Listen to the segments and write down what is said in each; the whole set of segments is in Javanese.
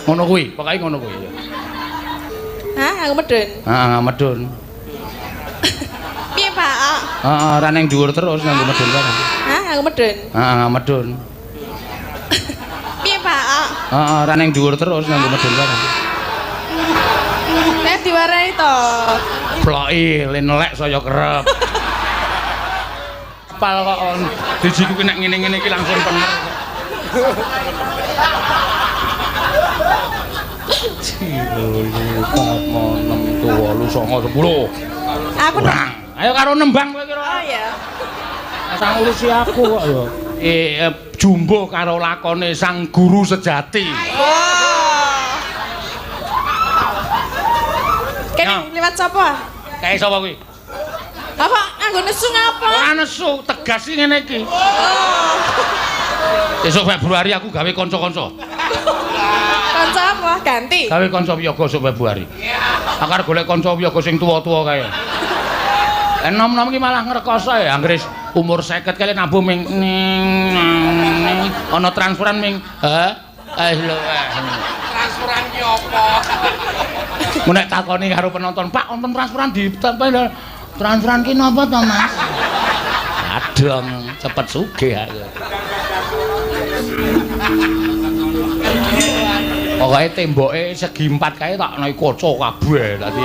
Ngono kuwi, pokoke ngono kuwi. Hah, aku medun. Heeh, medun. Piye, Pak? Heeh, ora ning dhuwur terus nganggo medun barang. Hah, aku medun. Heeh, medun. Piye, Pak? Heeh, ora ning dhuwur terus nganggo medun barang. Nek diwarai to. Ploki le nelek saya kerep. Apal kok on. Dijiku ki nek ngene-ngene iki langsung pener. 3, 4, 6, 7, 8, 9, 10. Aku Kurang. Ayo karo nembang kowe kira. Oh ya. Sang ngurusi aku kok ya. Jumbo karo lakone sang guru sejati. Wah. Kene liwat sapa? Kae sapa kuwi? Apa nganggo nesu ngapa? Ora nesu, tegas iki ngene iki. Oh. Esuk Februari aku gawe kanca-kanca. Kanca apa? Ganti. Gawe kanca wiyaga esuk Februari. Aku arep golek kanca wiyaga sing tuwa-tuwa kae. Enom-enom iki malah ngrekoso ya, anggere umur 50 kali nabuh ming ning ana transferan ming ha eh lho. Transferan ki apa? Mun nek takoni karo penonton, Pak wonten transferan di transferan ki napa to, Mas? Adong, cepet sugih aku. Pokoke temboke segi empat kae tak naik kaca kabeh. Dadi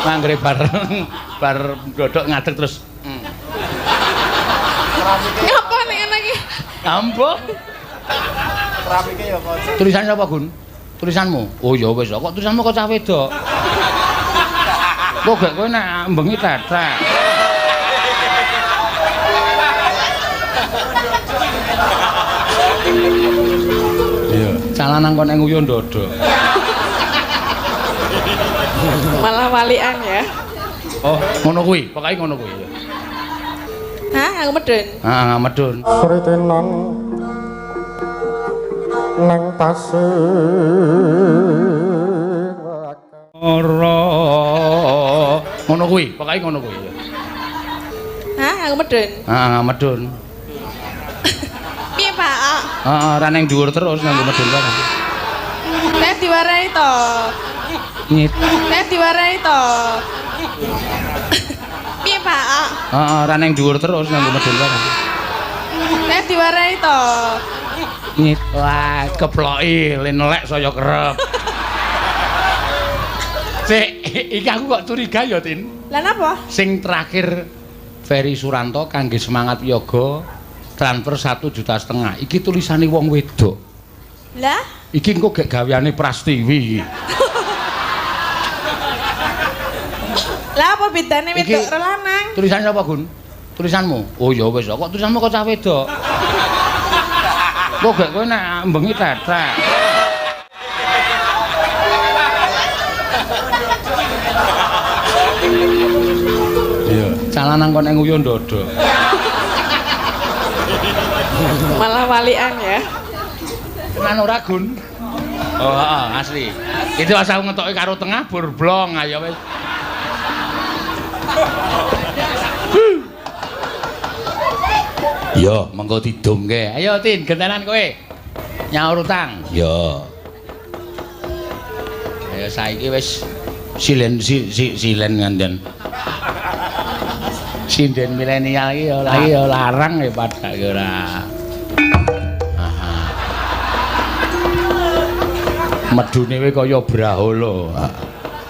anggere bar godhok ngadeg terus. Ngapa nek ngene iki? Ambo. Keramike ya kaca. Tulisannya apa, Gun? Tulisanmu? Oh ya wis, kok tulisanmu kok cah wedok. Kok gak kowe nek bengi tetek. Iya, calanan kon nek nguyuh ndodok. Malah walian ya. Oh, ngono kuwi, pokoke ngono kuwi. Hah, aku medun. Heeh, medun. Kritenan nang pasir. Ora. Ngono kuwi, pokoke ngono kuwi. Hah, aku medun. Heeh, medun. Piye, Pak? Heeh, ora ning dhuwur terus nganggo medun barang. Nek diwarai to. Nyit. Nek diwarai to. Piye, Pak? Heeh, ora ning dhuwur terus nganggo medun barang. Nek diwarai to. Nyit. Wah, keploki le nelek saya kerep. Sik, iki aku kok curiga ya, Tin. Lah napa? Sing terakhir Ferry Suranto kangge semangat yoga transfer 1,5 juta. Iki tulisane wong wedok. Lah? Iki engko gek gaweane Prastiwi iki. Lah apa bedane wedok karo lanang? Tulisannya apa, Gun? Tulisanmu? Oh ya wis, kok tulisanmu kok cah wedok. Kok gek kowe nek bengi tetek. Iya, calanan kon nek nguyuh ndodok. Malah walian ya. Tenan ora, Gun? Oh, heeh, asli. Itu asal ngetoki karo tengah burblong ayo wis. Yo, mengko didumke. Ayo Tin, gentenan kowe. Nyaur utang. Yo. Ayo saiki wis silen silen nganten. Sinden milenial iki ya larang ya padake ora. Medune kowe kaya brahala.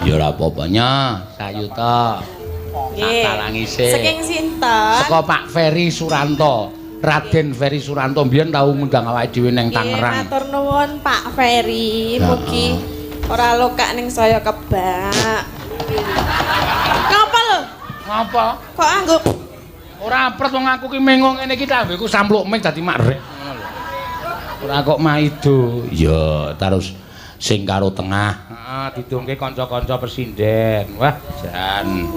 Ya ora apa-apa nya, sayuta. Nggih. Talangise. Saking sinten? Saka Pak Ferry Suranto. Raden Ferry Suranto mbiyen tau ngundang awake dhewe nang Tangerang. Matur nuwun Pak Ferry, mugi ora lokak ning saya kebak. Ngapa lho? Ngapa? Kok anggo ora apret wong aku ki mengo ngene iki tambeku sampluk ming dadi makrek ngono lho. Ora kok maido. Ya, terus sing karo tengah. Heeh, didungke kanca-kanca pesinden. Wah, jan.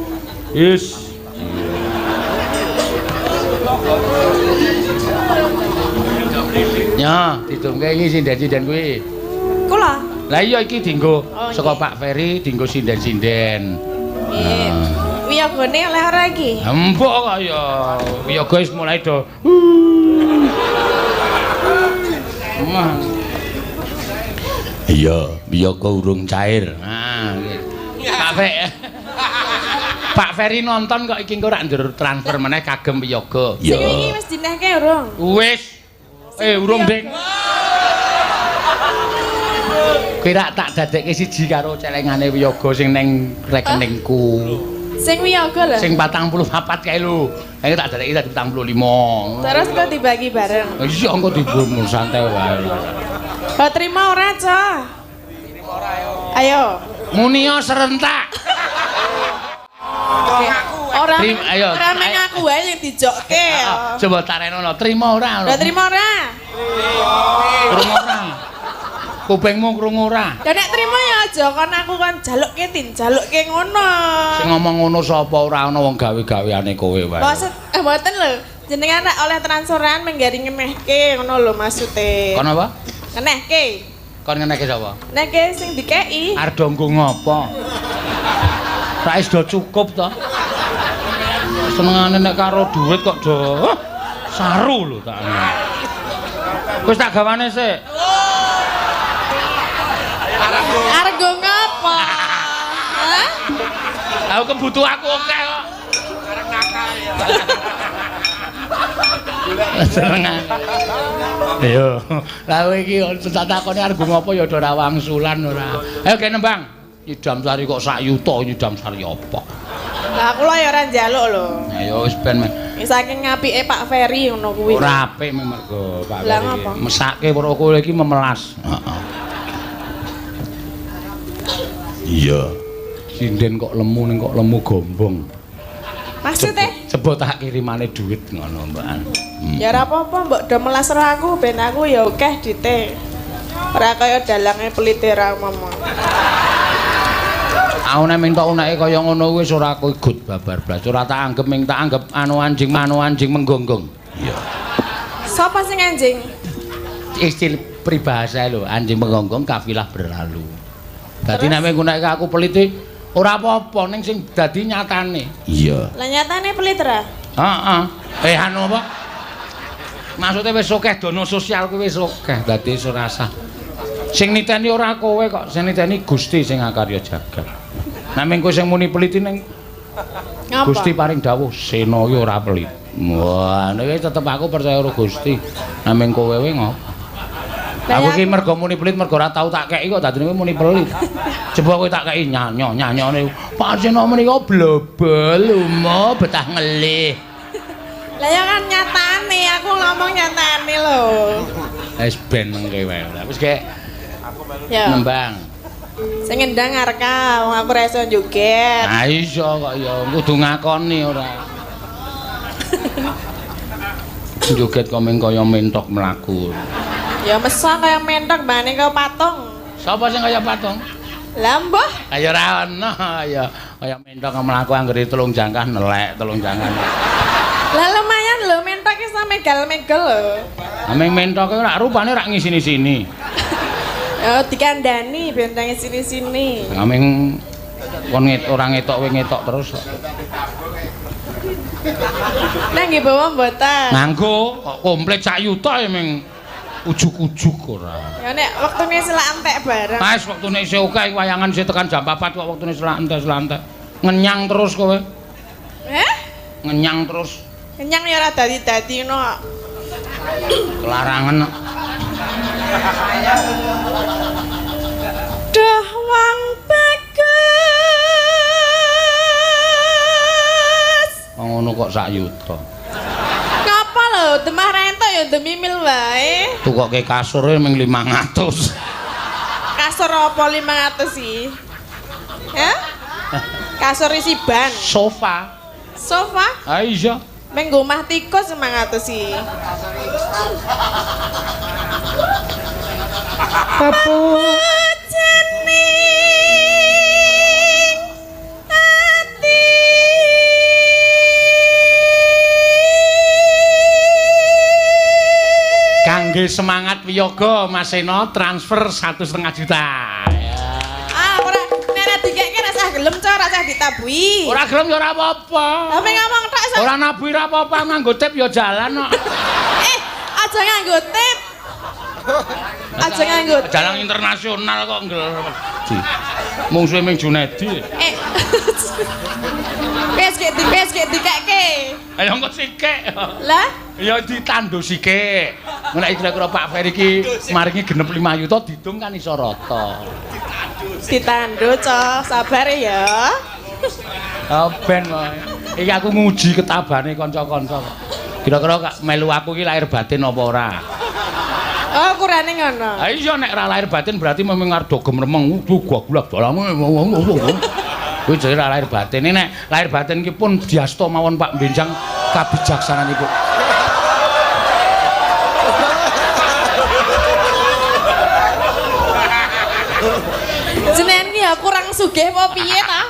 Is. Ya, didungke iki sinden-sinden kuwi. Kula. Lah iya iki dienggo saka Pak Ferry dienggo sinden-sinden. Nggih. Wiyagane oleh ora iki? Empuk kok ya. Wiyaga wis mulai do. Iya, wiyaga urung cair. Nah, Pak Fe. Pak Ferry nonton kok iki engko rak ndur transfer meneh kagem wiyaga. Sing iki wis dinehke urung? Wis. Urung, Ding. Kira tak dadekke siji karo celengane wiyaga sing neng rekeningku. Sing wiyaga lho. Sing 44 kae lho. Ayo tak dadekke dadi 45. Terus kok dibagi bareng. Iya, engko dibumu santai wae. Kok terima ora, Cah? Terima ora ayo. Ayo. Munio serentak. Ora ora meng aku wae sing dijokke. Coba tarenono, trima ora? Lah trima ora? Krungu ora? Kupingmu krungu ora? Lah nek trima ya aja kon aku kon jalukke tin, jalukke ngono. Sing ngomong ngono sapa ora ana wong gawe-gaweane kowe wae. Maksud mboten lho, jenengan nek oleh transferan menggari ngenehke ngono lho maksude. Kon apa? Ngenehke. Kon ngenehke sapa? Ngenehke sing dikeki. Arep nggo ngopo? Ra wis do cukup to. Senengane nek karo duit kok do saru lho tak. Wis tak gawane sik. Arep nggo ngopo? Hah? Aku kebutuh aku akeh kok. Arep nakal ya. Senengane. Ayo. Lah kowe iki tak takoni arep nggo ngopo ya ora wangsulan ora. Ayo kene nembang. Nyidam sari kok sak yuta, nyidam sari apa? Lah kula ya ora njaluk lho. Ayo wis ben. Saking apike Pak Ferry ngono kuwi. Ora apik mergo Pak Ferry. Mesake weruh kowe iki memelas. Heeh. Iya. Sinden kok lemu ning kok lemu gombong. Maksude? Coba tak kirimane duit ngono, Mbak. Ya ora apa-apa, mbok do melas ro aku ben aku ya akeh dite. Ora kaya dalange pelite ra momong. Aku nek minta uneke kaya ngono kuwi wis ora gut babar blas. Ora tak anggep ming tak anggep anu anjing manu anjing menggonggong. Iya. Sapa sing anjing? Istilah peribahasa lho, anjing menggonggong kafilah berlalu. Dadi nek mung uneke aku pelit ora apa-apa ning sing dadi nyatane. Iya. Lah nyatane pelit ra? Heeh. Anu apa? Maksude wis akeh dana sosial kuwi wis akeh, dadi wis ora sah. Sing niteni ora kowe kok, sing niteni Gusti sing akarya jagat. Nek mung kowe sing muni pelit ning Gusti paring dawuh Sena iki ora pelit. Wah, nek tetep aku percaya karo Gusti. Nek mung kowe wae ngopo? Aku iki mergo muni pelit mergo ora tau tak keki kok dadine kowe muni pelit. Coba kowe tak keki nyanyo-nyanyone. Pak Sena menika blobel lumo betah ngelih. Lah ya kan nyatane, aku ngomong nyatane lho. Wis ben mengke wae. Wis kek nembang. Sing ngendang arka, wong aku ora iso joget. Ha iso kok ya, kudu ngakoni ora. Joget kok mung kaya mentok mlaku. Ya mesok kaya mentok mbane kaya patung. Sapa sing kaya patung? Lah mbah. Ya ora ono ya, kaya mentok mlaku anggere telung jangkah nelek telung jangkah. Lah lumayan lho mentok iso megal-megel lho. Ameng mentok ora rupane ora ngisini-sini. Oh, dikandani ben nang sini-sini. Ameng kon ora ngetok kowe ngetok terus kok. Lah nggih bawa mboten? Nganggo kok komplit sak yuta ya meng ujug-ujug ora. Ya nek wektune selak entek bareng. Wis wektune isih akeh wayangan isih tekan jam 4 kok wektune selak entek-selak entek. Ngenyang terus kowe. Eh? Ngenyang terus. Kenyang ya ora dadi-dadi ngono kok. Kelarangan. Duh wong bagus. Wong ngono kok sak yuta. Ngapa lho, demah ra entuk ya demimil wae. Tukoke kasure ming 500. Kasur apa 500 sih? Hah? Kasur isi ban. Sofa. Sofa? Ha iya. Meng nggo omah tikus 500 sih. Papujening ati. Kangge semangat wiyaga Mas Seno transfer 1,5 juta. Ah, ora nek dikeke ra sah gelem co, ra sah ditabuhi. Ora gelem ya ora apa-apa. Lah meng ngomong tok iso. Ora nabuhi ora apa-apa, nganggo tip ya jalan kok. Aja nganggo tip. Aja nganggo. Dalang internasional kok nggeler wedi. Mungsuhe ming Junedi. Eh. Wis gek dikekke. Ayo engko sikik. Lah? Ya ditandu sikik. Nek kira-kira Pak Ferry iki maringi genep 5 yuta didung kan iso rata. Ditandu, Cok. Sabar ya. Oh ben wae. Iki aku nguji ketabane kanca-kanca kok. Kira-kira melu aku iki lahir batin apa ora? Oh, kurane ngono. Ha iya nek ora lahir batin berarti memang arep do gemremeng gua-gua dalange. Kuwi jenenge ora lahir batin. Nek lahir batin ki pun diasta mawon Pak Benjang kabijaksananipun. Jenengan ki ya kurang sugih apa piye ta?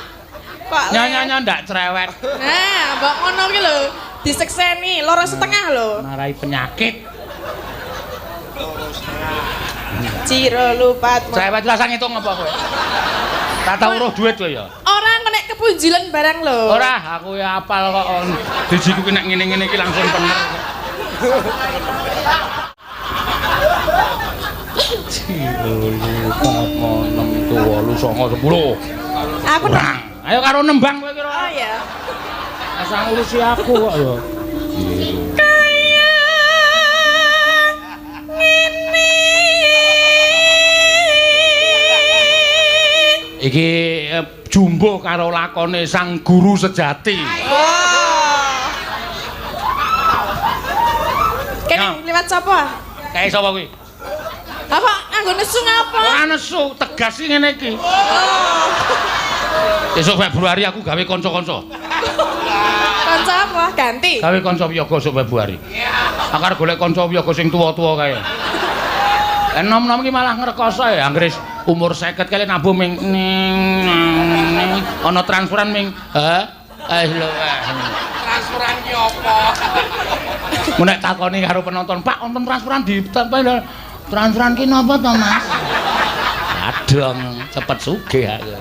Kok nyonya ndak cerewet. Nah, mbok ngono ki lho, disekseni 2,5 lho. Marai penyakit. Ciro lupat. Cerewet rasa ngitung apa kowe? Tak tau uruh duit kowe ya. Ora nek kepunjulan barang lho. Ora, aku ya apal kok. Dijiku ki nek ngene-ngene iki langsung pener. Ciro lupat 6 7 8 9 10. Aku kurang. Ayo karo nembang kowe kira. Oh iya. Asal ngurusi aku kok ya. Kaya ngene. Iki jumbo karo lakone sang guru sejati. Wah. Kene liwat sapa? Kae sapa kuwi? Apa nganggo nesu ngapa? Ora nesu, tegas iki ngene iki. Oh. Esuk Februari aku gawe kanca-kanca. Kanca apa? Ganti. Gawe kanca wiyaga esuk Februari. Aku arep golek kanca wiyaga sing tuwa-tuwa kae. Enom-enom iki malah ngrekoso ya, anggere umur 50 kali nabuh ming ning ana transferan ming ha lho. Transferan ki apa? Mun nek takoni karo penonton, Pak, wonten transferan di transferan ki napa to, Mas? Adong, cepet sugih aku.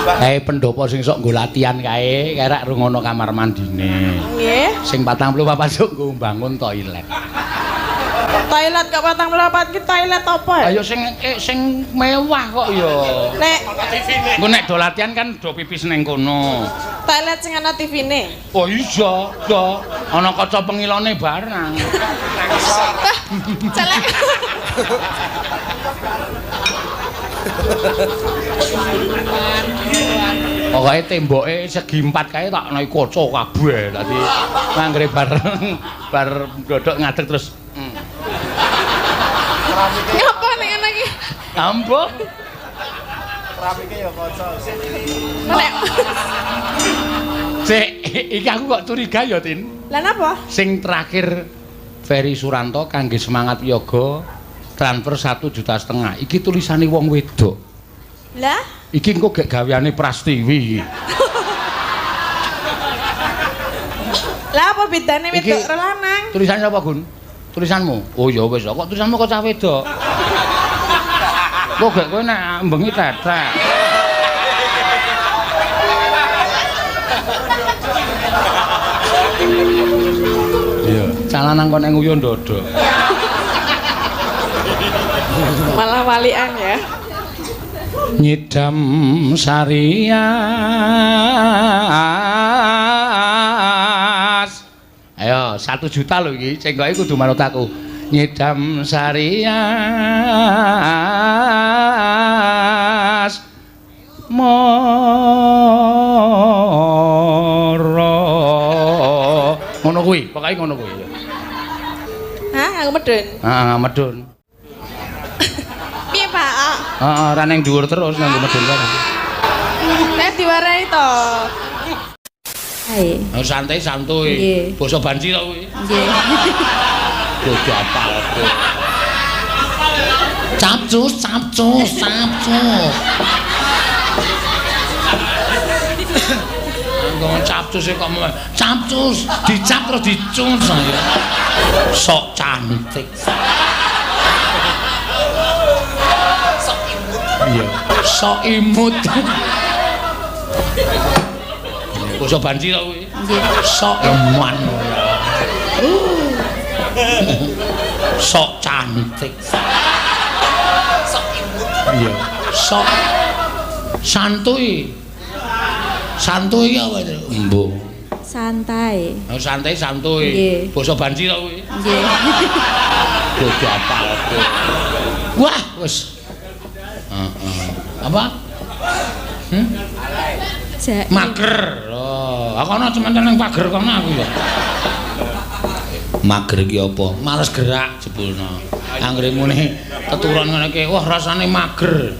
Kae pendopo sing sok nggo latihan kae, kae rak rungono kamar mandine. Nggih. Sing 44 sok nggo mbangun toilet. Toilet kok 44 ki toilet apa ya? Ayo sing sing mewah kok ya. Nek engko nek do latihan kan do pipis ning kono. Toilet sing ana TV-ne. Oh iya, iya. Ana kaca pengilone barang. Celek. Pokoke temboke segi empat kae tak naik kaca kabeh. Dadi anggere bareng bar ndodok ngadeg terus. Ngapa nek ngene iki? Ambo. Keramike ya kaca. Nek. Sik, iki aku kok curiga ya, Tin. Lah napa? Sing terakhir Ferry Suranto kangge semangat yoga transfer 1,5 juta. Iki tulisane wong wedok. Lah? Iki engko gek gaweane Prastiwi iki. Lah apa bedane wedok karo lanang? Tulisane apa, Gun? Tulisanmu? Oh ya wis, kok tulisanmu kok cah wedok. Kok gek kowe nek bengi tetek. Iya, cah lanang kok nek nguyuh ndodok. Malah walian ya. Nyidam sarias. Ayo, 1 juta lho iki, cengkoke kudu manut aku. Nyidam sarias mara. Ngono kuwi, pokoke ngono kuwi. Hah, aku medun. Heeh, medun. Piye, Pak? Heeh, ora ning dhuwur terus nganggo medun barang. Nek diwarahi to. Ae. Oh, santai santuy. Basa banci to kuwi. Nggih. Bojo apal. Capcus, capcus, capcus. Ngomong capcus kok capcus, dicap terus dicus. Sok cantik. Sok imut. Iya, sok imut. Basa banci to kuwi. Nggih. Sok eman. Sok cantik. Sok imut. Iya. Sok santuy. Santuy apa itu? Embuh. Santai. Oh, santai santuy. Basa banci to kuwi? Nggih. Bodo apal. Wah, wis. Heeh. Apa? Mager. Oh, aku ana cementan nang pager kono aku ya. Mager iki apa? Males gerak jebulno. Anggere muni teturon ngene iki, wah rasane mager.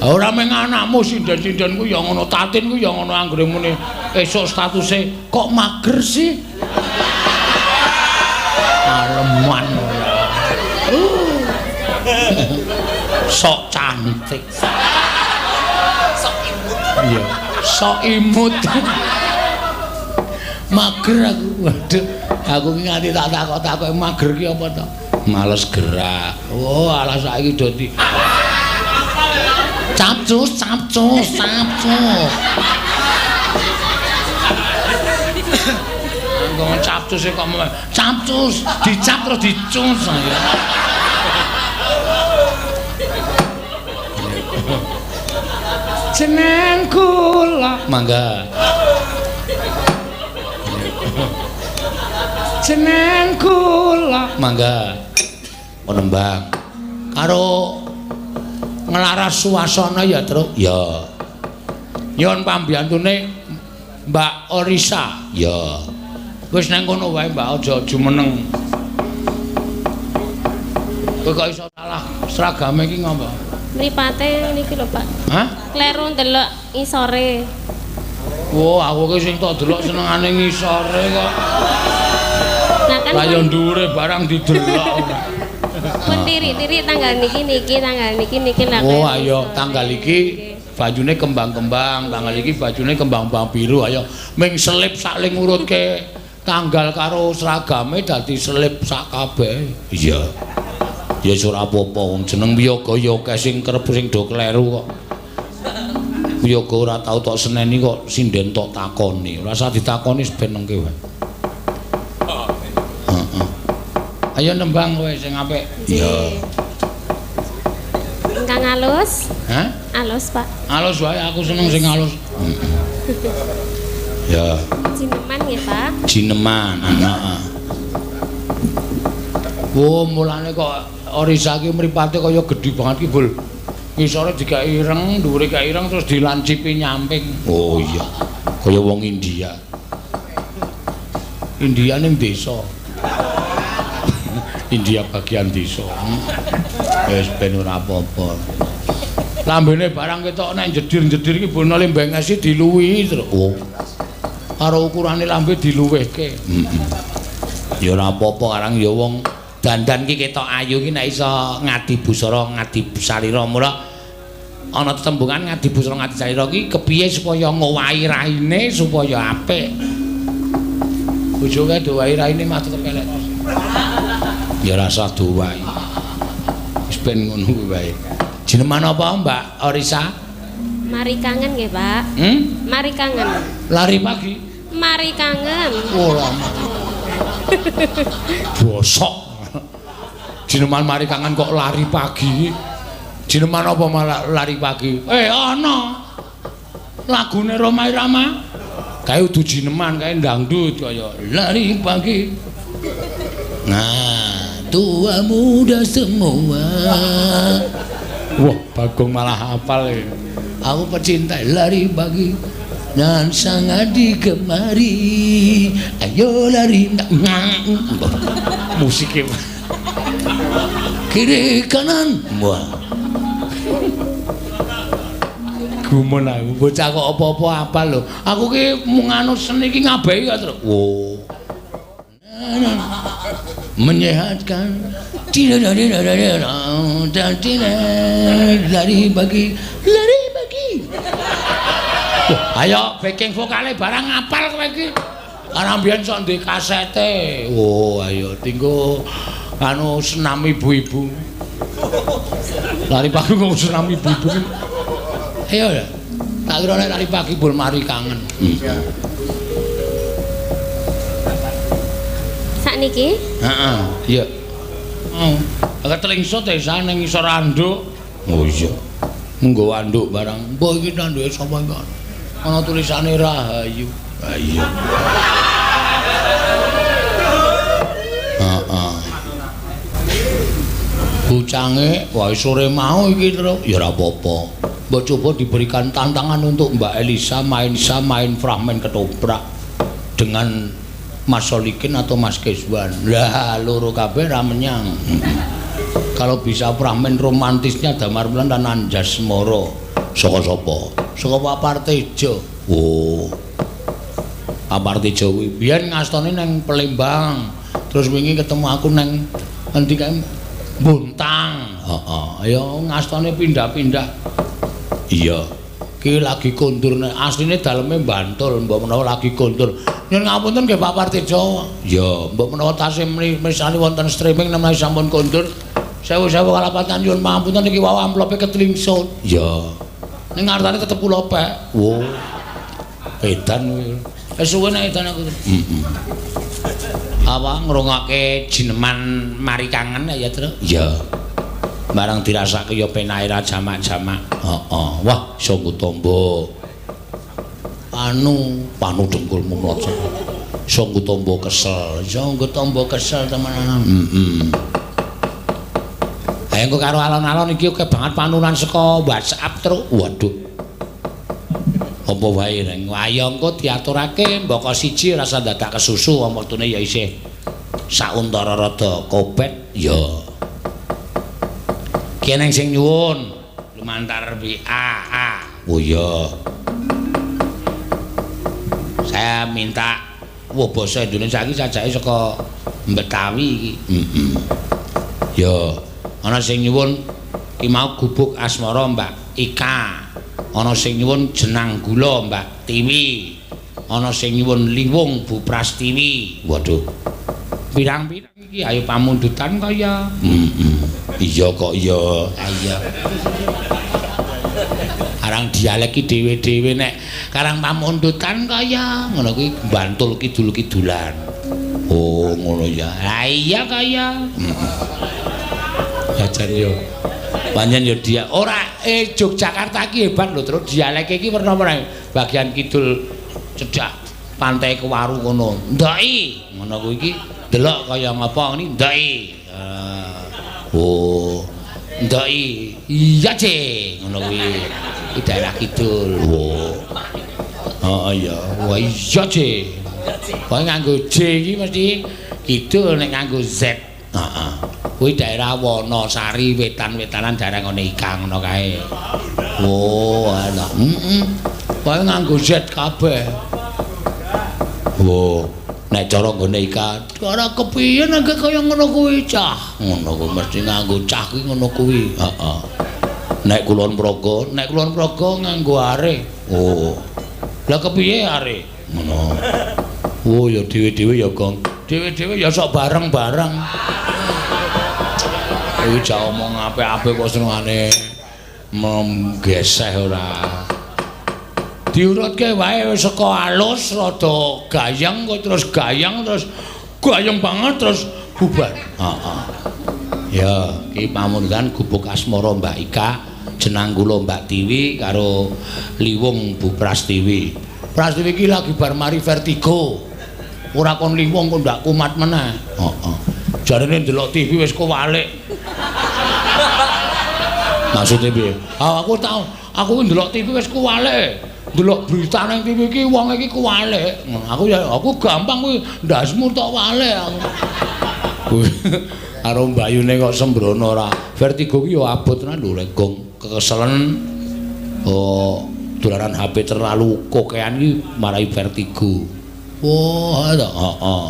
Ora mung anakmu sinden-sinden ku ya ngono, Tatin ku ya ngono anggere muni esuk statuse kok mager sih? Aleman ora. Sok cantik. Sok imut. Iya, sok imut. Mager aku. Waduh, aku ki nganti tak takok-takok mager ki apa to? Males gerak. Oh, alah saiki do di capcus, capcus, capcus. Ngomong capcus kok capcus, dicap terus dicus ya. Jeneng kula. Mangga. Jeneng kula. Mangga. Nembang. Karo nglaras suasana ya, Truk. Ya. Nyuwun pambiyantune Mbak Orisa. Ya. Wis nang kono wae, Mbak, aja jumeneng. Kowe kok iso salah seragame iki ngopo? Mripate niki lho, Pak. Hah? Kleru ndelok ngisore. Wah, aku ki sing tok delok senengane ngisore kok. Lah kan lah yo ndure barang didelok. Pun tiri-tiri tanggal niki niki, tanggal niki niki lah. Oh, ayo tanggal iki bajune kembang-kembang, tanggal iki bajune kembang-kembang biru, ayo ming selip sak ling ngurutke tanggal karo seragame dadi selip sak kabeh. Iya. Ya ora apa-apa wong jeneng wiyaga ya akeh sing kerep sing do kleru kok. Wiyaga ora tau tok seneni kok sinden tok takoni. Ora usah ditakoni ben nengke wae. Heeh. Ayo nembang kowe sing apik. Iya. Ingkang alus? Hah? Alus, Pak. Alus wae, aku seneng sing alus. Ya. Jineman nggih, Pak. Jineman, heeh. Wo, mulane kok Orisa ki mripate kaya gedhi banget ki, Bul. Ngisore digawe ireng, dhuwure gawe ireng terus dilancipi nyamping. Oh iya. Kaya wong India. India ning desa. India bagian desa. Wis ben ora apa-apa. Lambene barang ketok nek jedir-jedir iki bono lembengesi diluwihi terus. Oh. Karo ukurane lambe diluwihke. Heeh. Ya ora apa-apa karang ya wong dandan ki ketok ayu ki nek iso ngadi busara ngadi salira mula ana tetembungan ngadi busara ngadi salira ki kepiye supaya ngowahi raine supaya apik. Bojoke dowahi raine mah tetep elek. Ya rasa dowahi. Wis ben ngono kuwi wae. Jineman apa Mbak Orisa? Mari kangen nggih, Pak. Hmm? Mari kangen. Lari pagi. Mari kangen. Oh lama. Bosok. Jineman mari kangen kok lari pagi. Jineman apa malah lari pagi? Ana. Lagune Rhoma Irama. Kae udu jineman, kae dangdut kaya lari pagi. Nah, tua muda semua. Wah, Bagong malah hafal ya. Aku pecinta lari pagi dan sangat digemari. Ayo lari. Musiknya kiri kanan. Wah. Gumun aku bocah kok apa-apa apal lho. Aku ki mung anu seni ki ngabehi kok terus. Wo. Menyehatkan. Dan tidak lari pagi, lari pagi. Ayo backing vokale barang ngapal kowe iki. Karena mbiyen sok ndek kasete. Oh, ayo tinggo anu senam ibu-ibu. Lari pagi kok senam ibu-ibu. Ayo ya. Tak kira nek lari pagi bul mari kangen. Sakniki niki. Heeh, iya. Oh, ketelingsut desa ning ngisor anduk. Oh iya. Nggawa anduk barang. Mbah iki anduke sapa iki? Ana tulisane Rahayu. Ha iya. Heeh. Bucange wae sore mau iki terus ya ora apa-apa. Mbok coba diberikan tantangan untuk Mbak Elisa main fragmen ketoprak dengan Mas Solikin atau Mas Keswan. Lah loro kabeh ra menyang. Kalau bisa fragmen romantisnya Damar Wulan dan Anjasmara. Saka sapa? Saka Pak Partejo. Oh. Pak Partejo kuwi biyen ngastone nang Palembang. Terus wingi ketemu aku nang endi kae Bontang. Heeh. Ya ngastone pindah-pindah. Iya. Ki lagi kondur nek asline daleme Bantul, mbok menawa lagi kondur. Nyuwun ngapunten nggih Pak Partejo. Ya, mbok menawa tasih mirsani wonten streaming menawi sampun kondur. Sewu-sewu kalapatan nyuwun pangapunten iki wau amplope ketlingsut. Ya. Ning ngartane tetep kula pek. Wo. Edan kuwi. Wis suwe nek edan aku. Heeh. Apa ngrungokke jineman mari kangen ya, Tru? Iya. Barang dirasake ya penake ra jamak-jamak. Heeh. Wah, iso nggo tombo. Panu, panu dengkulmu mlocot. Iso nggo tombo kesel, iso nggo tombo kesel temenan. Heeh. Ayo engko karo alon-alon iki akeh banget panunan saka WhatsApp, Tru. Waduh. Apa wae reng. Ayo engko diaturake mbaka siji ora usah dadak kesusu wong wektune ya isih sauntara rada kobet ya. Ki eneng sing nyuwun lumantar WA. Oh iya. Saya minta wah basa Indonesia iki sajake saka Betawi iki. Heeh. Ya, ana sing nyuwun ki mau gubuk asmara Mbak Ika. Ana sing nyuwun jenang gula Mbak Tiwi. Ana sing nyuwun liwung Bu Prastiwi. Waduh. Pirang-pirang iki ayo pamundutan kaya. Heeh. Iya kok iya. Iya. Arang dialek iki dhewe-dhewe nek karang pamundutan kaya ngono kuwi Bantul kidul-kidulan. Oh, ngono ya. Lah iya kaya. Jajan yo. Pancen yo dia ora Yogyakarta iki hebat lho, terus dialek iki werna-werna. Bagian kidul cedhak pantai Kewaru kono. Ndoki ngono kuwi iki delok kaya ngapa ngene ndoki. Oh, ndoki. Iya, Cik, ngono kuwi. Iki daerah kidul. Oh. Heeh iya. Wah iya, Cik. Pokoke nganggo J iki mesti kidul nek nganggo Z. Heeh. Kuwi daerah Wonosari wetan-wetanan daerah ngene Ika ngono kae. Oh, ala. Heeh. Pokoke nganggo Z kabeh. Oh. Nek cara nggone Ika, ora kepiye nek kaya ngono kuwi cah. Ngono kuwi mesti nganggo cah kuwi ngono kuwi. Heeh. Nek Kulon Progo, nek Kulon Progo nganggo are. Oh. Lah kepiye are? Ngono. Oh ya dhewe-dhewe ya, Gong. Dhewe-dhewe ya sok bareng-bareng. Kuwi jak omong apik-apik kok senengane menggeseh ora. Diurutke wae wis saka alus rada gayeng kok terus gayeng terus gayeng banget terus bubar. Heeh. Ya, iki pamundutan gubuk asmara Mbak Ika, jenang kula Mbak Tiwi karo Liwung Bu Prastiwi. Prastiwi iki lagi bar mari vertigo. Ora kon liwung kok ndak kumat meneh. Heeh. Jarene ndelok TV wis kowalik. Maksudnya piye? Ah, aku tau, aku ndelok TV wis kuwalik. Ndelok berita nang TV iki wong iki kuwalik. Aku ya aku gampang kuwi ndasmu tok walik aku. Karo mbayune kok sembrono ora. Vertigo ki ya abot tenan lho rek gong kekeselen. Oh, dolanan HP terlalu kokean iki marai vertigo. Wah, heeh.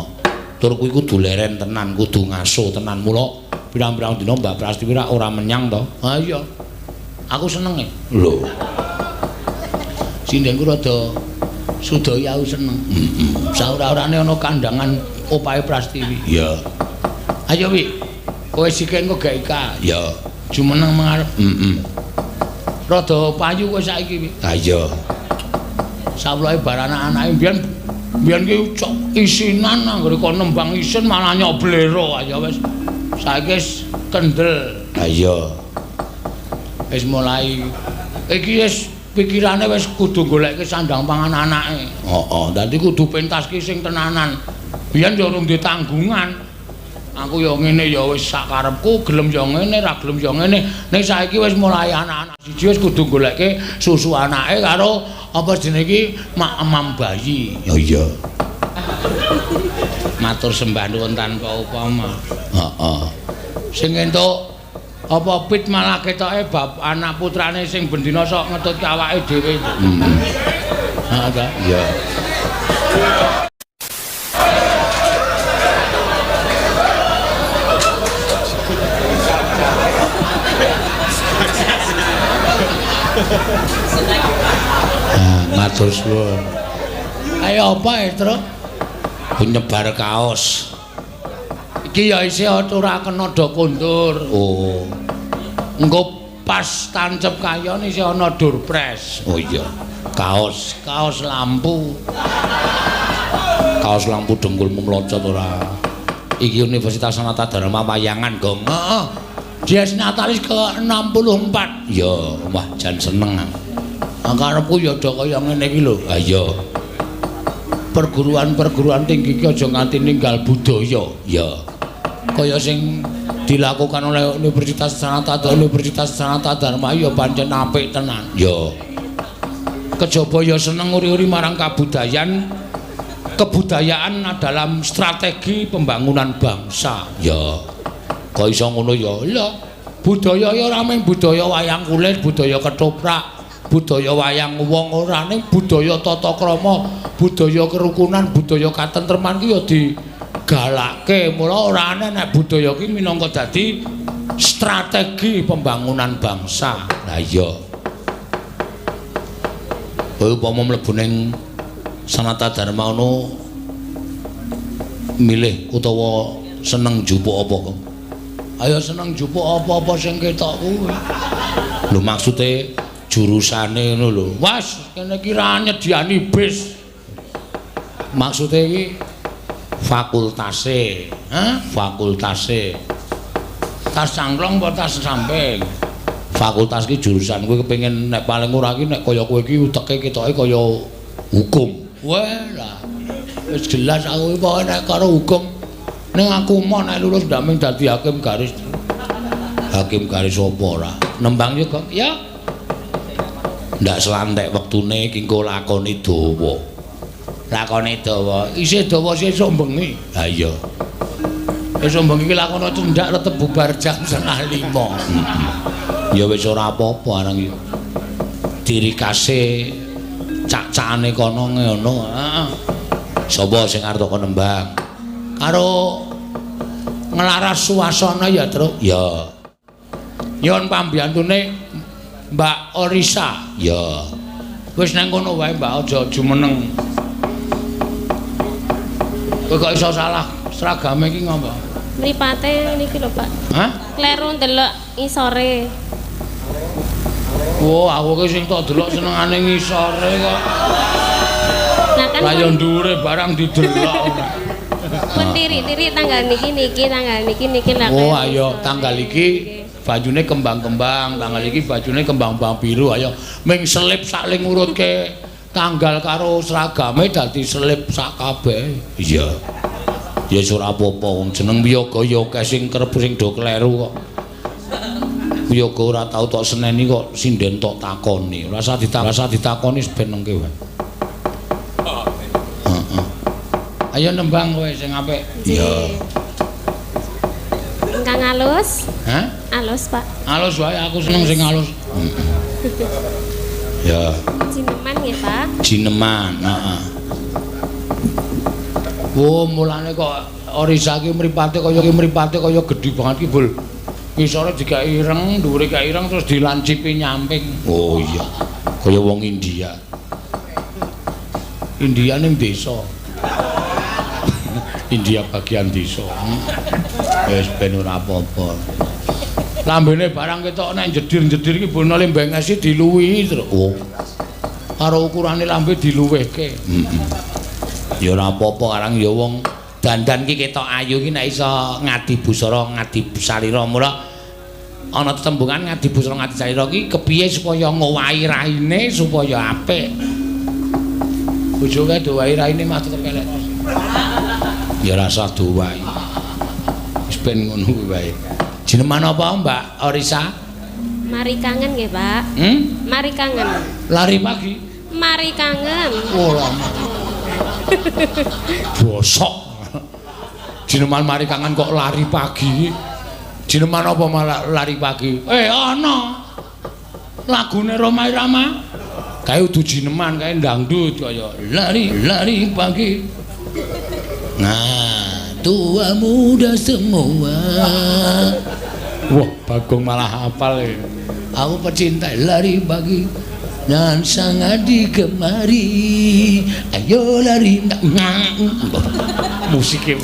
Tur kuwi kudu leren tenan, kudu ngaso tenan. Mula pirang-pirang dina Mbak Prastiwi ora menyang to. Ha iya. Aku seneng e. Lho. Sindenku rada sudaya aku seneng. Heeh. Saura-urane ana kandangan opahe Prastiwi. Iya. Ayo Wi. Kowe sik engko gak Ika. Iya. Jumeneng mengarep. Heeh. Rada payu kowe saiki Wi. Ha iya. Sawlohe bar anak-anake mbiyen Biyen ki isinan anggere kok nembang isin malah nyok blero aja wis. Saiki wis kendel. Ha iya. Wis mulai iki wis pikirane wis kudu goleke sandang pangan anake. Heeh, dadi kudu pentas ki sing tenanan. Biyen yo urung ditanggungan. Aku ya ngene ya wis sak karepku, gelem ya ngene, ra gelem ya ngene. Ning saiki wis mulai anak-anak siji wis kudu goleke susu anake karo apa jenenge iki mak-emam bayi. Ya iya. Matur sembah nuwun tanpa upama. Heeh. Sing entuk apa pit malah ketoke bab anak putrane sing bendina sok ngetutke awake dhewe. Heeh ta? Iya. Matur suwun. Ayo apa, Tru? Nyebar kaos. Iki ya isih ora kena do kondur. Oh. Engko pas tancep kayon isih ana durpres. Oh iya. Kaos, kaos lampu. Kaos lampu dengkulmu mlocot ora. Iki Universitas Sanata Dharma Wayangan, Gong. Heeh. Dies Natalis ke-64. Ya, wah jan seneng. Karepku ya do kaya ngene iki lho. Ha iya. Perguruan-perguruan tinggi iki aja nganti ninggal budaya. Ya. Kaya sing dilakukan oleh Universitas Sanata Universitas Sanata Dharma ya pancen apik tenan. Ya. Kejaba ya seneng uri-uri marang kabudayan. Kebudayaan dalam strategi pembangunan bangsa. Ya. Kok iso ngono ya? Lha, budaya ya ora mung budaya wayang kulit, budaya ketoprak, budaya wayang wong ora, ning budaya tata krama, budaya kerukunan, budaya katentreman ki ya digalake. Mula ora aneh nek budaya ki minangka dadi strategi pembangunan bangsa. Lah iya. Kowe upama mlebu ning Sanata Dharma ngono milih utawa seneng njupuk apa kok? Ayo seneng njupuk apa-apa sing ketok kuwi. Lho maksude jurusane ngono lho. Was, kene iki ra nyediani bis. Maksude iki fakultase, hah? Fakultase. Tas cangklong apa tas samping? Fakultas iki jurusan kowe kepengin nek paling ora iki nek kaya kowe iki uteke ketoke kaya hukum. Wah lah. Wis jelas aku iki pokoke nek karo hukum. Ning aku mau nek lulus ndak mung dadi hakim garis. Hakim garis apa ora? Nembang yo, Gong. Ya. Ndak selantek wektune iki engko lakoni dawa. Lakoni dawa. Isih dawa sesuk bengi. Ha iya. Esuk bengi iki lakono cendak tetep bubar jam 4:30. Ya wis ora apa-apa arang iki. Dirikase cak-cakane kono ngono. Heeh. Sapa sing arep teko nembang? Karo nglaras suasana ya, Truk. Ya. Nyuwun pambiyantune Mbak Orisa. Ya. Wis nang kono wae, Mbak, aja jumeneng. Kowe kok iso salah seragame iki ngopo? Mripate niki lho, Pak. Hah? Kleru ndelok ngisore. Wo, aku ki sing tok delok senengane ngisore kok. Lah kan lah yo ndure barang didelok ora. Pun tiri-tiri tanggal niki niki tanggal niki niki lah. Oh, ayo tanggal iki bajune kembang-kembang, tanggal iki bajune kembang-kembang biru. Ayo ming selip saling ngurutke tanggal karo seragame dadi selip sak kabeh. Iya. Ya wis ora apa-apa wong jeneng wiyaga ya akeh sing kerep sing do kleru kok. Wiyaga ora tau tok seneni kok sinden tok takoni. Ora usah ditakoni ben nengke wae. Heeh. Ayo nembang kowe sing apik. Iya. Ingkang alus. Hah? Alus, Pak. Alus wae aku seneng sing alus. Ya. Jineman nggih, Pak. Jineman, heeh. Wo, mulane kok Orisa ki mripate kaya gedhi banget ki, Bul. Ngisore digawe ireng, dhuwure gawe ireng terus dilancipi nyamping. Oh iya. Kaya wong India. India ning desa. India bagian desa. Wis ben ora apa-apa. Lambene barang ketok nek jedir-jedir iki bono lembengesi diluwihi terus. Oh. Karo ukurane lambe diluwihke. Heeh. Ya ora apa-apa karang ya wong dandan ki ketok ayu ki nek iso ngadi busara ngadi salira. Mula ana tetembungan ngadi busara ngadi salira ki kepiye supaya ngowahi raine supaya apik. Bojoke dowahi raine mah tetep elek. Ya rasa dowahi. Wis ben ngono kuwi wae. Jineman apa Mbak Orisa? Mari kangen nggih, Pak. Hmm? Mari kangen. Lari pagi. Mari kangen. Oh, lama. Bosok. Jineman mari kangen kok lari pagi. Jineman apa malah lari pagi? Ana. Lagune Rhoma Irama. Kae udu jineman, kae dangdut kaya lari-lari pagi. Nah, tua muda semua. Wah, Bagong malah hafal ya. Aku pecinta lari pagi dan sangat digemari. Ayo lari. Musiknya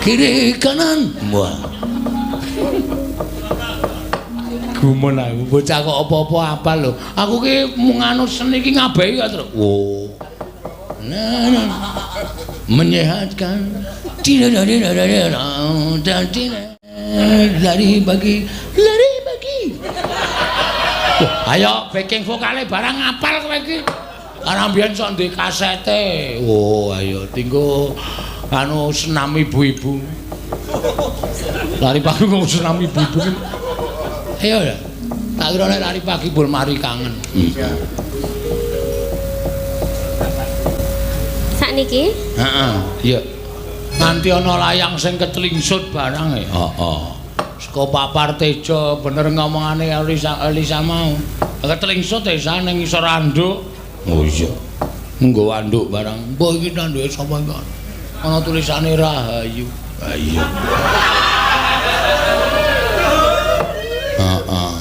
kiri kanan. Wah. Gumun aku bocah kok apa-apa hafal lho. Aku ki mung nganut seni ki ngabehi kok terus. Oh. Nah, nah. Menyehatkan. Tidak dan tidak. Lari pagi, lari pagi. Ayo backing vokale barang ngapal kowe iki. Karena mbiyen sok duwe kasete. Oh, ayo tinggo anu senam ibu-ibu. Lari pagi kok senam ibu-ibu. Ayo ya. Tak kira nek lari pagi bol mari kangen. Sakniki? Heeh, iya. Nganti ana layang sing ketlingsut barang e. Heeh. Saka Pak Partejo bener ngomongane Elisa mau. Ketlingsut e ning ngisor anduk. Oh iya. Nggo anduk barang. Mbok iki anduke sapa iki? Ana tulisane Rahayu. Ha iya. Heeh.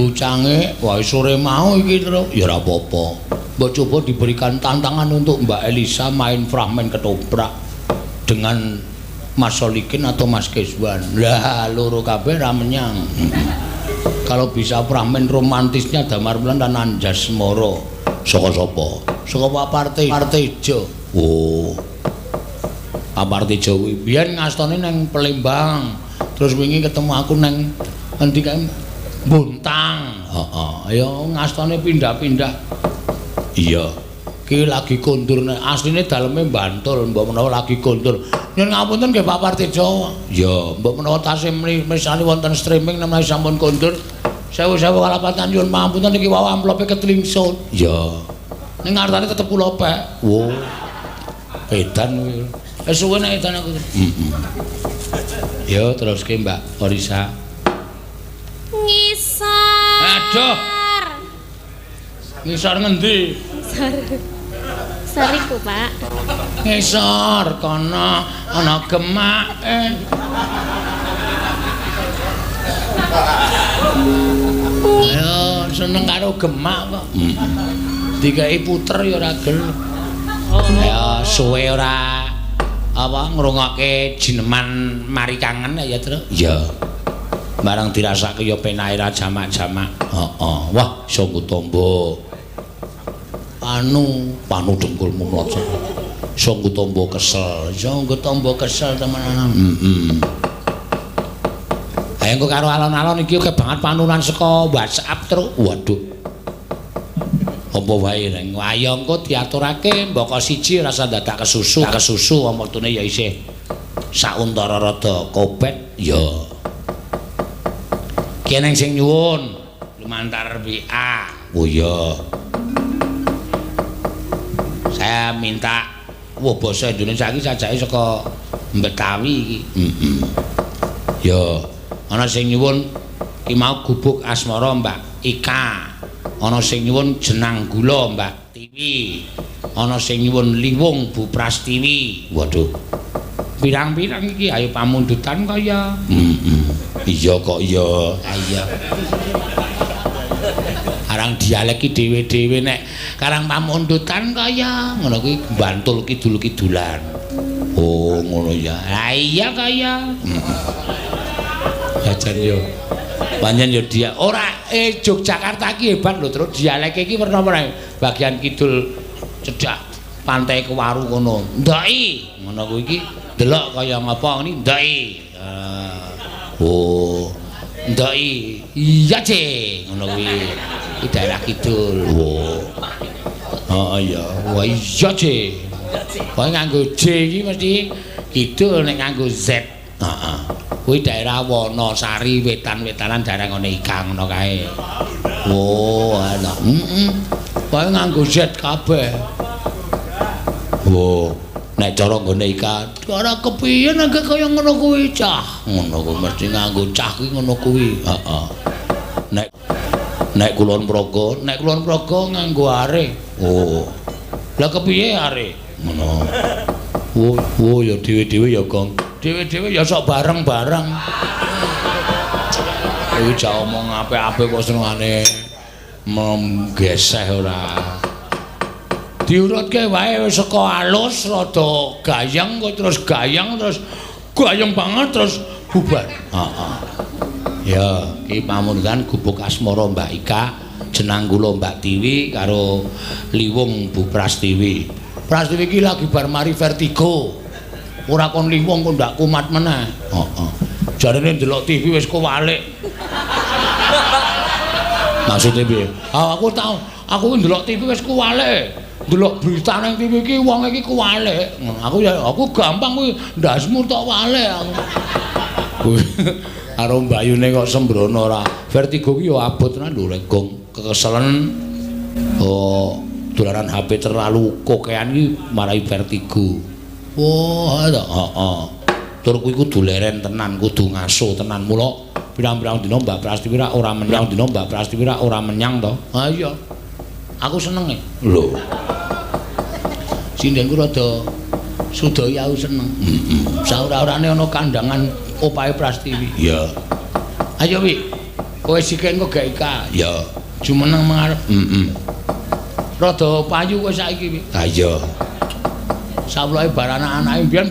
Bucange wae sore mau iki terus ya ora apa-apa. Mbok coba diberikan tantangan untuk Mbak Elisa main fragmen ketoprak dengan Mas Solikin atau Mas Keswan. Lah loro kabeh ra menyang. Kalau bisa fragmen romantisnya Damar Wulan dan Anjasmara. Saka sapa? Saka Pak Partejo. Oh. Pak Partejo kuwi biyen ngastone nang Palembang. Terus wingi ketemu aku nang endi kae Bontang. Heeh. Ayo ngastone pindah-pindah. Iya. Ki lagi kondur asline daleme Bantul, mbok menawa lagi kondur. Nyuwun ngapunten nggih Pak Partejo. Iya, mbok menawa tasih mirsani wonten streaming menawi sampun kondur. Sewu-sewu kalapatan nyuwun pangapunten iki wau amplope ketlingsut. Iya. Ning ngartane tetep kula pek. Wo. Edan kuwi. Wis suwe nek edan aku. Heeh. Yo teruske Mbak Orisa. Ngisor. Aduh. Ngisor ngendi? Ngisor. Soriku, Pak. Ngisor kono ana gemake. Ayo seneng karo gemak kok. Dikai puter ya ora gelem. Ya suwe ora apa ngrungokke jineman mari kangen ya, Tru. Iya. Barang dirasake ya penake ra jamak-jamak. Heeh. Wah, iso nggo anu panu dengkulmu mlocot. Iso nggo tombo kesel. Iso nggo tombo kesel temenan. Heeh. Ayo engko karo alon-alon iki akeh banget panunan saka WhatsApp, Tru. Waduh. Apa wae reng. Ayo engko diaturake mbaka siji rasa dadak kesusu. Kesusu wong wektune ya isih sauntara rada kobet ya. Ki eneng sing nyuwun lumantar WA. Oh iya. Saya minta wah basa Indonesia iki sajake saka Betawi iki. Heeh. Ya, ana sing nyuwun ki mau gubuk asmara Mbak Ika. Ana sing nyuwun jenang gula Mbak Tiwi. Ana sing nyuwun liwung Bu Prastiwi. Waduh. Pirang-pirang iki ayo pamundutan kaya. Heeh. Iya kok iya. Iya. Arang dialek iki dhewe-dhewe nek karang pamundutan kaya ngono kuwi Bantul kidul-kidulan. Oh ngono ya. Ha iya kaya. Jajan yo. Pancen yo dia ora Yogyakarta iki hebat lho, terus dialek iki werna-werna. Bagian kidul Cedak pantai Kewaru kono. Ndoki ngono kuwi iki delok kaya ngapa ngene ndoki. Oh. Ndoki. Iya, C. Ngono kuwi. Iki daerah kidul. Oh. Heeh ya. Wah iya, C. Pokoke nganggo J iki mesti kidul nek nganggo Z. Heeh. Kuwi daerah Wonosari wetan-wetanan daerah ngene Ika ngono kae. Oh, ana. Heeh. Pokoke nganggo Z kabeh. Oh, nek cara nggone Ika, ora kepiye nek kaya ngono kuwi cah. Ngono kuwi mesti nganggo cah kuwi ngono kuwi. Heeh. Nek nek Kulon Progo, nek Kulon Progo nganggo are. Oh. Lah kepiye are? Ngono. Oh, oh ya dhewe-dhewe ya, Gong. Dhewe-dhewe ya sok bareng-bareng. Kuwi jak omong apik-apik kok senengane menggeseh ora. Diurutke wae wis saka alus rada gayeng kok terus gayeng banget terus bubar. Heeh. Ya, iki pamundutan Gubuk Asmara Mbak Ika, jenang kula Mbak Tiwi karo Liwung Bu Prastiwi. Prastiwi iki lagi bar mari vertigo. Ora kon liwung kok ndak kumat meneh. Heeh. Jarene ndelok TV wis kowalik. Maksude piye? Ah aku tau, aku ndelok TV wis kuwalik. Ndelok berita nang TV iki wong iki kuwalik. Aku ya aku gampang kuwi ndasmu tok walik aku. Karo mbayune kok sembrono ora. Vertigo ki ya abot tenan lho rek gong kekeselen. Oh, dolanan HP terlalu kokean iki marai vertigo. Wah, heeh. Tur kuwi kudu leren tenan, kudu ngaso tenan. Mula pirang-pirang dina Mbak Prastiwi ra ora menyang dina Mbak Prastiwi ra ora menyang to. Ha iya. Aku seneng e. Lho. Sindenku rada sudoi aku seneng. Heeh. Saura-urane ana kandangan opahe Prastiwi. Iya. Ayo Wi. Kowe sikek engko gak Ika. Iya. Jumeneng mengarep. Heeh. Rada payu kowe saiki Wi. Ha iya. Sawulahe bar anak-anake mbiyen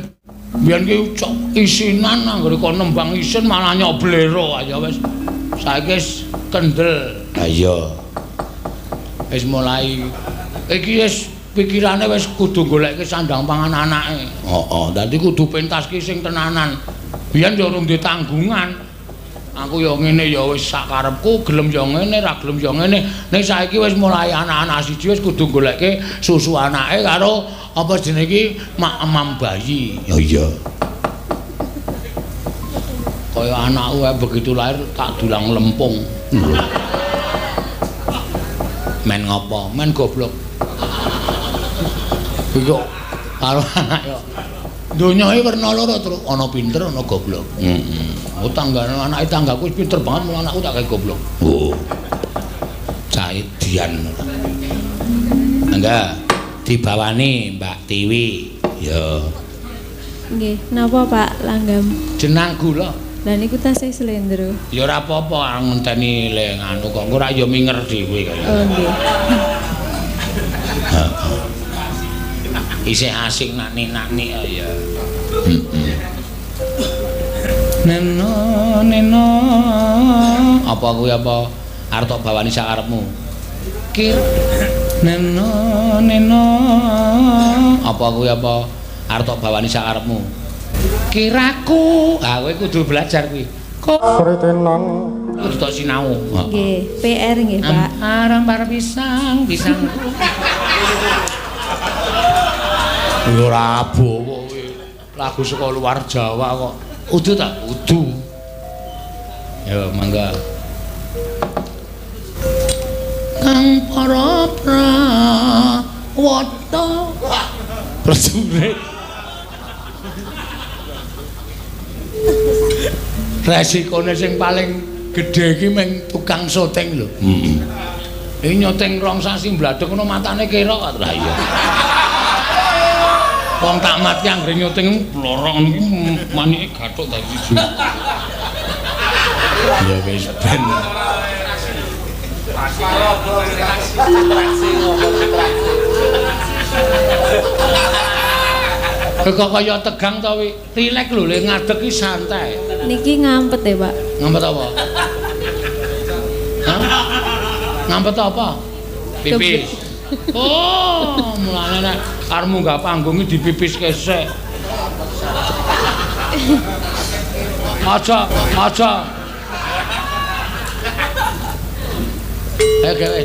mbiyen ki cok isinan anggere kon nembang isin malah nyok blero ayo wis. Saiki wis kendel. Ha iya. Wis mulai iki wis pikirane wis kudu goleke sandang pangan anake. Heeh, dadi kudu pentas ki sing tenanan. Biyen ya urung ditanggungan. Aku ya ngene ya wis sak karepku, gelem ya ngene, ra gelem ya ngene. Ning saiki wis mulai anak-anak siji wis kudu goleke susu anake karo apa jenenge iki mak-emam bayi. Ya iya. Kaya anakku wae begitu lahir tak dulang lempung. Men ngopo? Men goblok. Kuwi kok karo anak yo. Donya iki werna loro terus, ana pinter ana goblok. Heeh. Oh tanggane anake tanggaku wis pinter banget mula anakku tak gawe goblok. Oh. Cah edian. Mangga dibawani Mbak Tiwi. Ya. Nggih, napa Pak Langgam? Jenang gula. Lah niku tasih slendro. Ya ora apa-apa ngenteni le nganu kok engko ora ya minger dhewe kaya. Oh nggih. Heeh. Isih asik nak-nak ya. Heeh. Neno neno apa kuwi apa arep tok bawani sakarepmu. Kir neno neno apa kuwi apa arep tok bawani sakarepmu. Kiraku, ah kowe kudu belajar kuwi. Kok Sritenan kudu tok sinau. Nggih, PR nggih, Pak. Ampar pisang, pisang. Ora abowo kuwi. Lagu saka luar Jawa kok. Udu ta? Udu. Ya mangga. Kang para prawata prajurit. Resikone sing paling gedhe iki mung tukang syuting lho. Heeh. Iki nyuting rong sasi mbladhek ngono matane kerok. Lah iya. Wong tak mati anggere nyuting blorok ngono iki manike gathuk dadi siji. Ya wis ben. Kok kaya tegang to wi? Rilek lho, le ngadeg iki santai. Niki ngampet ya, Pak. Ngampet apa? Hah? Ngampet apa? Pipis. Oh, mulane nek arep munggah panggung iki dipipis kesek. Aja, aja. Ayo gawe.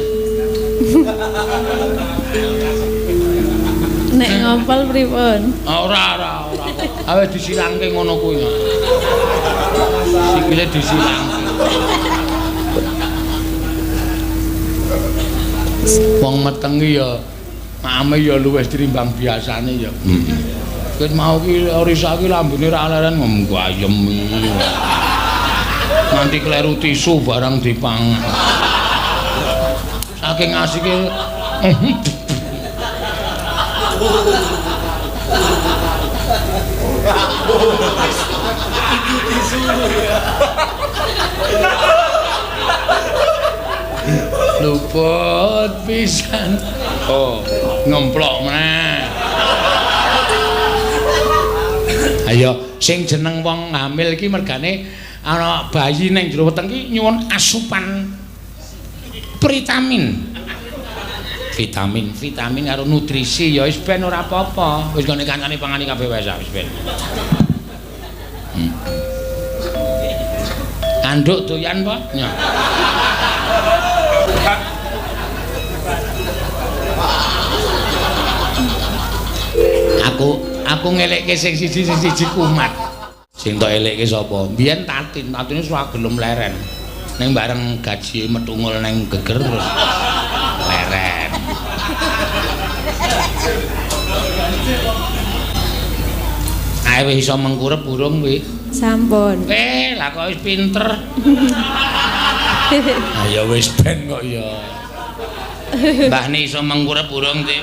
Nek ngompol pripun? Ora, ora, ora. Awe disilangke ngono kuwi. Sikile disilangke. Wong meteng ki ya maeme ya luwih tinimbang biasane ya. Heeh. Ket mau ki Risa ki lambene ra leren ngayem. Nganti kleru tisu barang dipangan. Saking asike luput pisan. Oh, ngemplok meneh. Ayo, sing jeneng wong hamil iki mergane ana bayi ning jero weteng iki nyuwun asupan vitamin. Vitamin, vitamin karo nutrisi ya wis ben ora apa-apa. Wis gone kancane pangani kabeh wae wis ben. Anduk doyan apa? Ya. Aku ngelekke sing siji sing siji kumat. Sing tok elekke sapa? Biyen Tatin, Tatine ora gelem leren. Ning bareng gaji metungul neng geger terus leren. Ae wis iso mengkurep burung kuwi. Sampun. Lah kok wis pinter. Ah ya wis ben kok ya. Mbah ni iso mengkurep burung ti.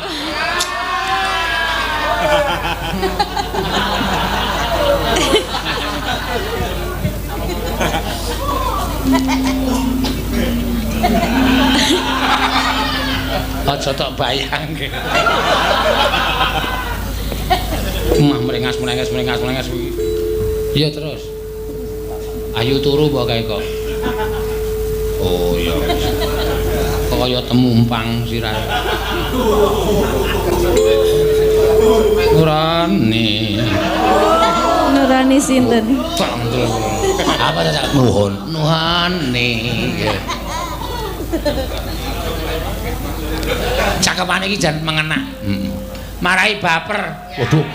Aja tok bayangke. Mah mrengas mrengas mrengas mrengas kuwi. Iya terus. Ayo turu mbok kae kok. Oh iya. Kaya temumpang sirahe. Nurani. Nurani sinten? Apa ta nuhun? Nuhani. Cakepane iki jan mengena. Heeh. Marai baper. Waduh.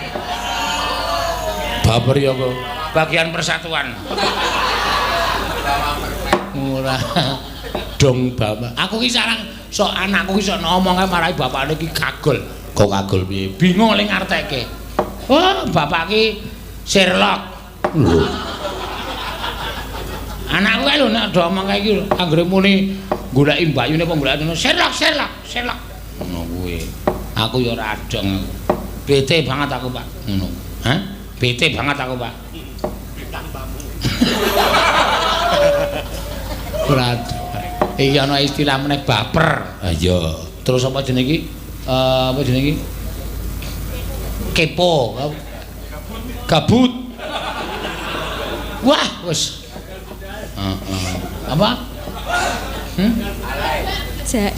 Baper ya kok. Bagian persatuan. Ora. Dong bapak. Aku ki sarang sok anakku ki sok ngomong kae marai bapakne ki kagol. Kok kagol piye? Bingung le ngartekke. Oh, bapak ki Sherlock. Lho. Anakku kae lho nek do omong kae iki anggere muni goleki mbakyune apa goleki Sherlock, Sherlock, Sherlock. Ngono kuwi. Aku ya ora adong aku. Bete banget aku, Pak. Ngono. Hah? Bete banget aku, Pak. Bintang tamu. Ora. Iki ana istilah meneh baper. Ha iya. Terus apa jenenge iki? Apa jenenge iki? Kepo. Gabut. Wah, wis. Heeh. Apa?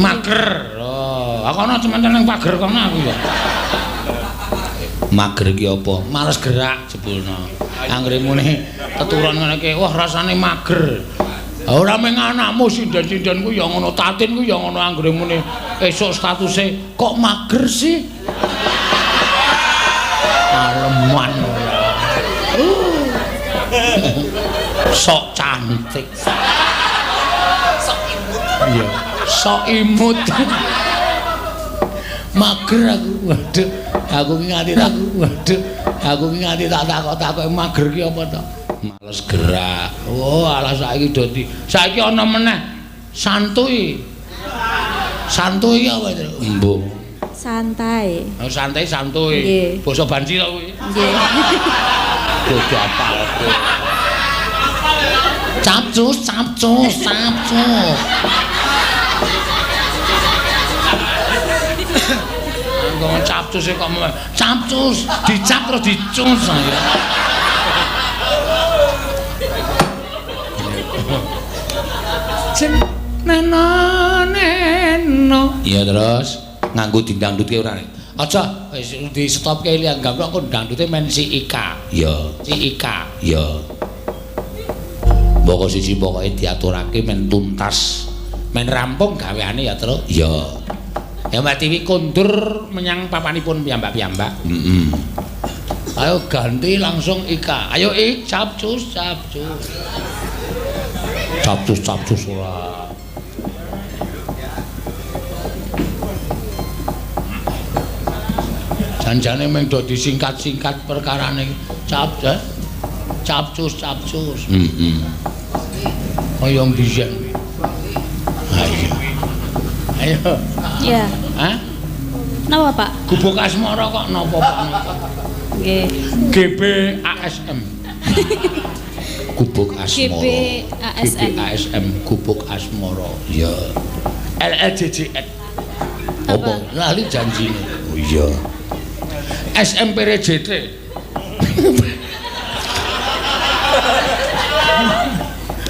Mager. Oh, aku ana cementan nang pager kono aku ya. Mager iki apa? Males gerak jebulno. Anggere muni teturon ngene iki, wah rasane mager. Ora mung anakmu sinden-sinden ku ya ngono, Tatin ku ya ngono anggere muni esuk statuse kok mager sih? Aleman ora. Sok cantik. Sok imut. Iya, sok imut. Mager aku. Waduh, aku ki nganti aku. Waduh, aku ki nganti tak takok-takoki mager ki apa to? Males gerak. Oh, alah saiki dadi. Saiki ana meneh santuy. Santuy ki apa itu? Embuh. Santai. Oh, santai santuy. Basa banci to kuwi? Nggih. Bodo apal. Capcus, capcus, capcus. Ngomong capcus kok capcus, dicap terus dicus. Neno neno. Iya terus. Nganggo dindangdutke ora? Aja wis di-stopke liyan gambrong engko dangdute men si Ika. Iya, si Ika. Iya. Mboko siji pokoke diaturake men tuntas, men rampung gaweane ya, Truk. Iya. Ya Mbak Tiwi kondur menyang papanipun piyambak-piyambak. Heeh. Ayo ganti langsung Ika. Ayo Ik, capcus, capcus. Capcus, capcus ora. Janjane mung do disingkat-singkat perkarane. Cap, capcus, capcus. Heeh. Kaya mbiyen. Ayo. Ayo. Iya. Hah? Napa, Pak? Gubuk Asmara kok napa, Pak? Nggih. GBASM. Gubuk Asmara. GBASM. GBASM Gubuk Asmara. Iya. LLJJN. Apa? Lali janjine. Oh iya. SMPRJT.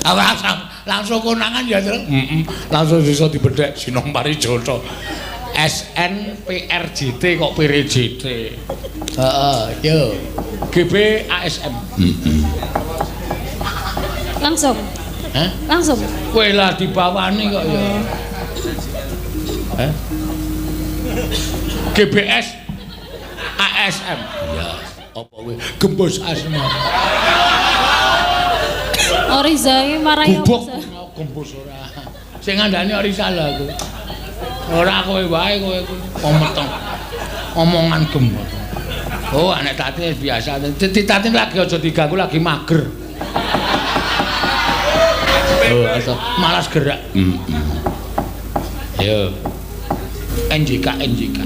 Awas langsung konangan ya, Truk. Heeh. Langsung iso dibedhek Sinong Parijoto. SNPRJT kok PRJT. Heeh, yo. GBASM. Heeh. Langsung. Hah? Langsung. Kowe lah dibawani kok ya. Hah? GBS ASM. Ya, apa kowe? Gembus Asmara. Oriza iki marai apa? Gembus ora. Sing ngandani Oriza lho aku. Ora kowe wae kowe kuwi meteng. Omongan gembus. Oh, anak Tatin biasa. Tatin lagi aja diganggu lagi mager. Oh, atau malas gerak. Heeh. Yo. NJK NJK.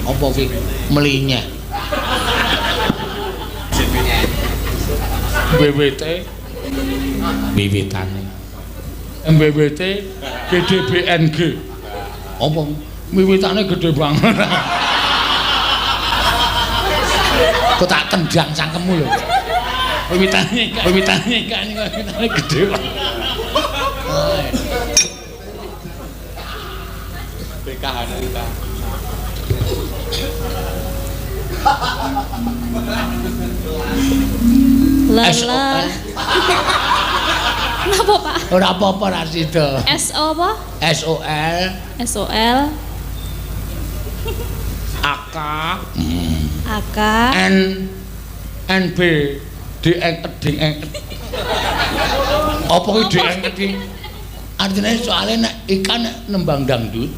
Apa kuwi? Melinyah. BWT wiwitane. MBWT GDBNG. Apa wiwitane gede banget. Kok tak tendang cangkemmu lho. Wiwitane wiwitane wiwitane gede banget. BKH kita. Lala. Napa, Pak? Ora apa-apa ra sida. S O apa? S O L S O L A K A K N N B D N D N. Apa kuwi D N D? Artine soalé nek ikan nek nembang dangdut.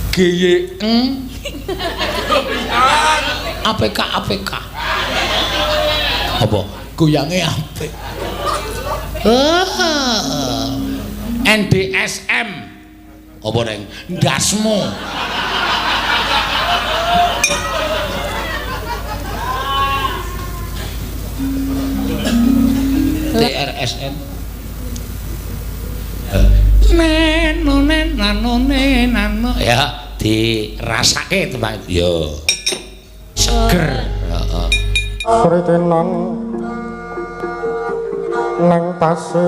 G Y N A P K A P K. Apa? Goyange apik. N D S M. Apa reng? Ndasmu. T R S N. Neno nano nano. Ya, dirasake tembang. Yo. Seger. Heeh. Sritinan nang tasik.